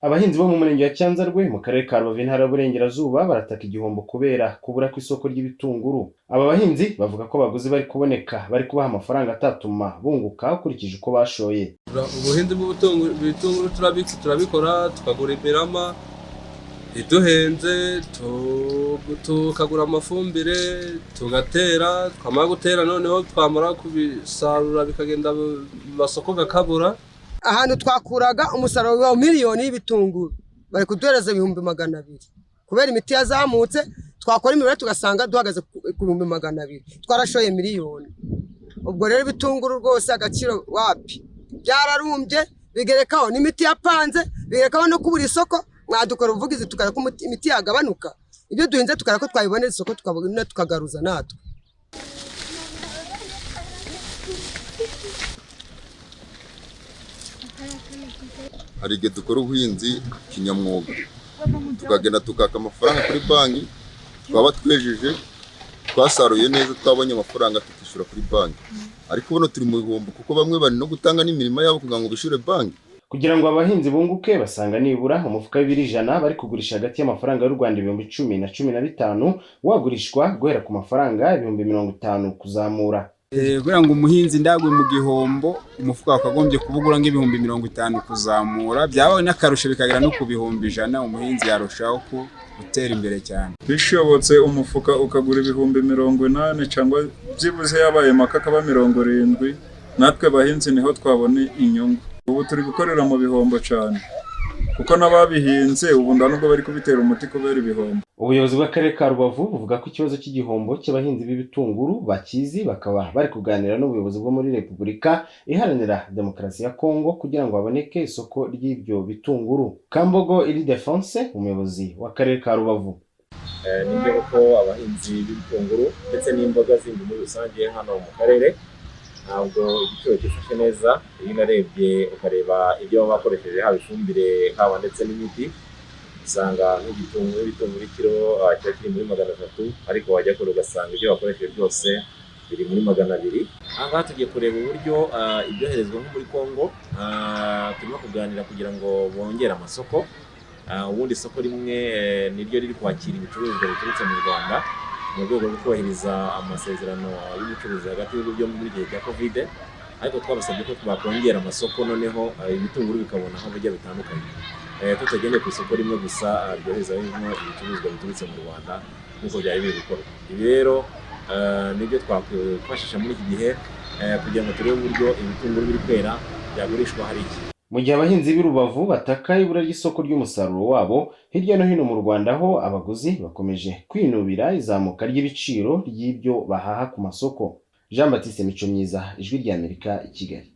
Abahinzi bo mu murenge wa Cyanzarwe mu karere ka Rubavu, intara y'Uburengerazuba, barataka igihombo kubera kubura kw'isoko ry'ibitunguru. Aba bahinzi bavuga ko abaguzi bari kuboneka bari kubaha amafaranga atatuma bunguka ukurikije uko bashoye. Ubuhinzi bw'ibitunguru turabikora, tukagura imirama iduhenze, tukagura amafumbire, tugatera. Twamara gutera, noneho twamara kubisarura bikagenda mu masoko gakabura. Ahantu twakuraga umusaruro wa miliyoni y'ibitunguru, bari kuduhereza 200,000 kubera imiti yazamutse. Twakora imibare tugasanga duhagaze ku 200,000, twarashoye miliyoni. Ubwo rero ibitunguru rwose agaciro wapi, byararumbye. Bigerekaho n'imiti yapanze, bigerekaho no kubura isoko. Mwadukora ubuvugizi tukareba ko imiti yagabanuka, ibyo duhinze tukareba ko twabibonera isoko, tukabona tukagaruza natwe. Hari igihe dukora ubuhinzi kinyamwuga, tukagenda tukaka amafaranga kuri banki, twaba twejeje, twasaruye neza, twabonye amafaranga, tukishyura kuri banki. Ariko buno turi mu bihombo kuko bamwe bari no gutanga n'imirima yabo kugira ngo bishyure banki. Kugira ngo abahinzi bunguke, basanga nibura umufuka w'ibiro 100 bari kugurisha hagati y'amafaranga y'u Rwanda 10,000 na 15,000 wagurishwa guhera ku mafaranga 50,000 kuzamura. Kugira ngo umuhinzi ndagwe mu gihombo, umufuka wakagombye kuba ugura nk'ibihumbi 50 kuzamura, byaba n'akarusho bikagera no ku 100,000, umuhinzi yarushaho gutera imbere cyane. Bishobotse umufuka ukagura 80,000 cyangwa byibuze yabaye make akaba 70, natwe bahinzi niho twabona inyungu. Ubu turi gukorera mu bihombo cyane kuko n'ababihinze ubu nda nubwo bari kubitera umuti kubera ibihombo. Ubuyobozi bw'akarere ka Rubavu buvuga ko ikibazo cy'igihombo cy'abahinzi b'ibitunguru bakizi, bakaba bari kuganira n'ubuyobozi bwo muri Repubulika Iharanira Demokarasi ya Kongo kugira ngo haboneke isoko ry'ibyo bitunguru. Kambogo Ildefonse, umuyobozi w'akarere ka Rubavu. Nibyo koko, abahinzi b'ibitunguru ndetse n'imboga zindi muri rusange hano mu karere ntabwo igiciro cyifashe neza. Iyo unarebye ukareba ibyo baba bakoresheje, haba ifumbire, haba ndetse n'imiti, usanga nk'ibitunguru ikiro kiba kiri muri 300, ariko wajya kure ugasanga ibyo bakoresheje byose biri muri 200. Aha ngaha tugiye kureba uburyo ibyoherezwa nko muri Congo, turimo kuganira kugira ngo bongere amasoko. Ubundi isoko rimwe niryo riri kwakira ibicuruzwa biturutse mu Rwanda mu rwego rwo kubahiriza amasezerano y'ubucuruzi hagati y'ibihugu byombi muri gihe cya Covid, ariko twabasabye ko bakongera amasoko, noneho ibitunguru bikabona aho bijya bitandukanye, tutagendeye ku isoko rimwe gusa ryoherezamo ibicuruzwa biturutse mu Rwanda nk'uko byari biri gukorwa. Ibi rero nibyo twakwifashisha muri iki gihe kugira ngo turebe uburyo ibitunguru biri kwera byagurishwa hariya. Mu gihe abahinzi b'i Rubavu bataka ibura ry'isoko ry'umusaruro wabo, hirya no hino mu Rwanda ho abaguzi bakomeje kwinubira izamuka ry'ibiciro ry'ibyo bahaha ku masoko. Jean Baptiste Micomyiza, Ijwi ry'Amerika, i Kigali.